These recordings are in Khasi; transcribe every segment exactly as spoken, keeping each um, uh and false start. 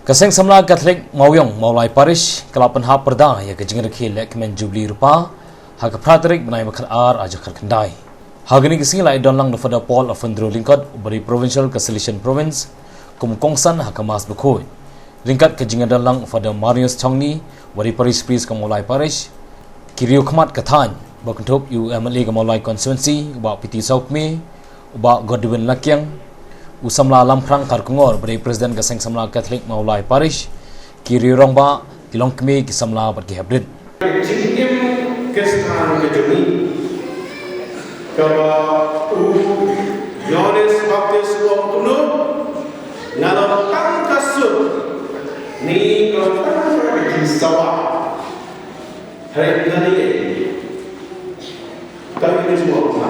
Ka Seng Samla Katholik Mawiong Mawlai Parish ka la pynhap pyrda ïa ka jingrakhe lehkmen Jubili Rupa ha ka phra tarik bnai Mawkhatar ar hajar khatkhyndai. Ha kane ka sngi la ïadon lang da u Father Paul Afendro Lyngkot, uba dei Provincial ka Salesian Province, kum u kongsan ha ka Mass bakhuid. Ryngkat ka jingïadon lang u Father Marius Chongni, uba dei Parish Priest ka Mawlai Parish, ki riew khmat ka thaiñ, ba kynthup ïa u M L A ka Mawlai Constituency, u Bah P T Sawkmie, u Bah Godwin Lakiang, u samla Lamphrang Kharkongor, uba dei President ka Seng Samla Katholik Mawlai Parish, ki riew rangbah, ki longkmie, ki samla bad ki heprit. Jingim Khristan ka jong ngi, kaba u Ïoannis Baptist u ong kumno, nga long tang ka sur, ne nga long tang ka jingsawa. Hynrei ynda ïa ka jingsawa, nga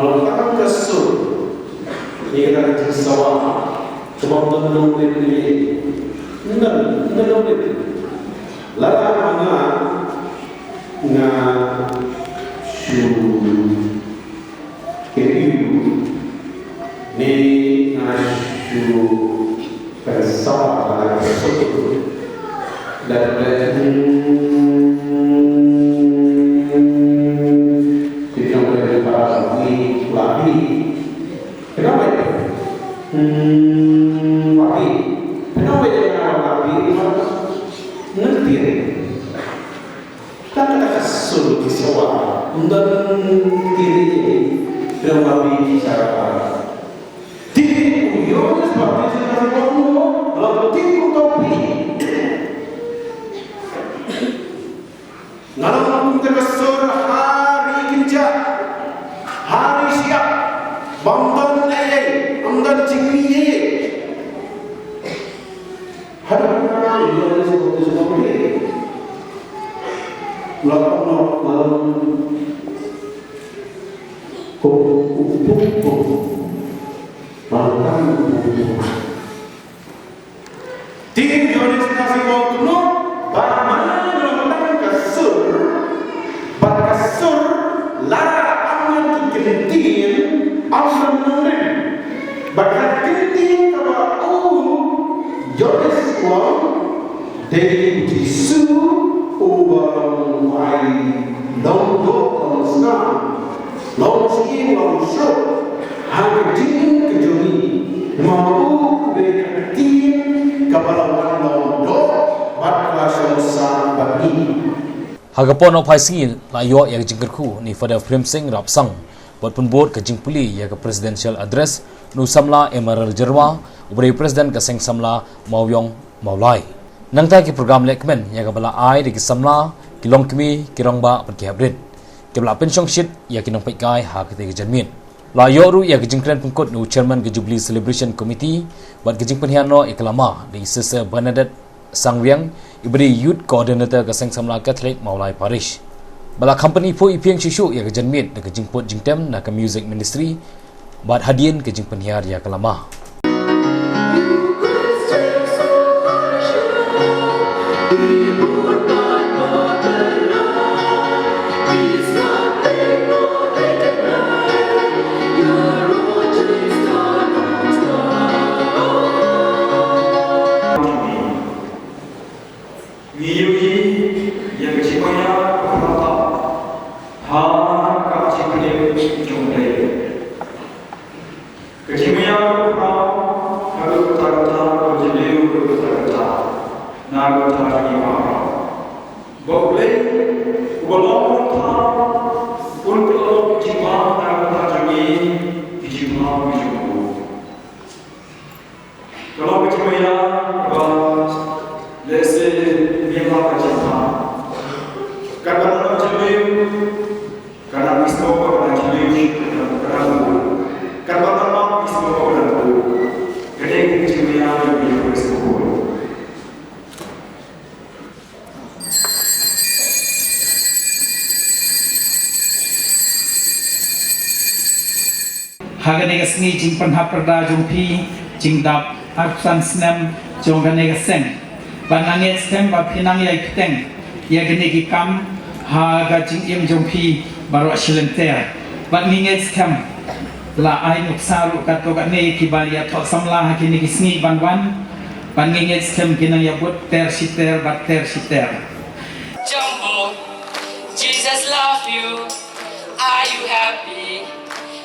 long tang ka sur, ne nga long tang ka jingsawa, kaba ym don longdien ïa ka. Ym don, ym don longdien. Lada ma nga, nga shu kyndiw, ne nga shu pynsawa, nga shu, da, da, hmm, shu jong ka para ni la bi. Pynawai. Hmm, la bi. Pynawai, la bi. Ngan tieng. Tang kata ka sur ki sawa, ym don kiri, kira ma bi ki sawa. Ti u Ïoannis Baptist ka sawa, la ti ku to pi. Nga long kum kata ka sur ha ri kynja, ha ri shyiap, bym don ei ei, ym don jingmih ei ei. Haduh katta u Ïoannis u baptis u baptis. Nga long, nga long kum u pung pung. Nga long tang u pung pung. Te u Ïoannis u ong kumno, ba ma nga long tang ka sur, bad ka sur lada ym don ki ktien, ym don nongrim. Bad ka ktien kaba u Ïoannis u ong, dei u Jisu uba long wai, long doh, long snam, long shyieng, long shuh, ha ka jingim ka jong ngi. Namar u dei ka ktien kaba la wan long doh bad ka la shong sah bad ngi. Ha ka por nohphai sngi la ïoh ïa ka jingkyrkhu na u Father Prem Singh Rapsang bad pynbud ka jingpule ïa ka Presidential Address na u samla Emerald Jyrwa, uba dei President ka Seng Samla Mawiong Mawlai. Nangta ki program lehkmen ïa kaba la ai da ki samla, ki longkmie, ki rangbah bad ki heprit, kiba la pynshongshit ïa ki nongpeitkai ha katei ka janmiet. La ïoh ruh ïa ka jingkren pynkut na u Chairman ka Jubilee Celebration Committee bad ka jingpynhiar noh ïa ka lama da i Sister Bernadette Sangriang, iba dei Youth Coordinator ka Seng Samla Katholik Mawlai Parish. Ba la kham pyniphuh iphieng shuh shuh ïa ka janmiet da ka jingput jingtem na ka Music Ministry bad hadien ka jingpynhiar ïa ka lama. Ngi ïohi ïa ka jingmaiar kaba khraw ha ka jingpynim jong U Blei. Ka jingmaiar kaba khraw ha ka bynta ka bynta, ka jingmaiar ka bynta ka bynta, na ka bynta jong ngi baroh. Ba U Blei uba long uba thaw un kylla long ka jingbam na ka bynta jong ngi, ki jingbam ki jong u. Ka long ka jingmaiar ba lehse ngim lah ban jubab. Katba nang jylliew, ka nang mih sngewbha, ka nang jylliew, ka nang, ka nang bun. Katba nang map, mih sngewbha, ka nang bun. Ka dei ka jingmaiar jong U Blei sngewbha. Ha kane ka sngi jingpynhap pyrda jong phi, jingdap arphew san snem jong kane ka seng. Bad nga ngeit skhem ba phin nang ïai bteng ïa kine ki kam ha ka jingim jong phi baroh shi lynter. Bad ngi ngeit skhem la ai nuksa ruh katto katne kiba ïathoh samla ha kine ki sngi ban wan. Ban ngeit skhem ki nang ïa bud ter shi ter bad ter shi ter. Jumbo, Jesus love you. Are you happy?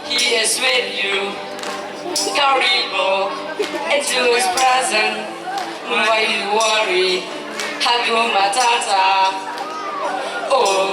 He is with you. Karibu into his presence. Why you worry? Hakuna Matata. Oh.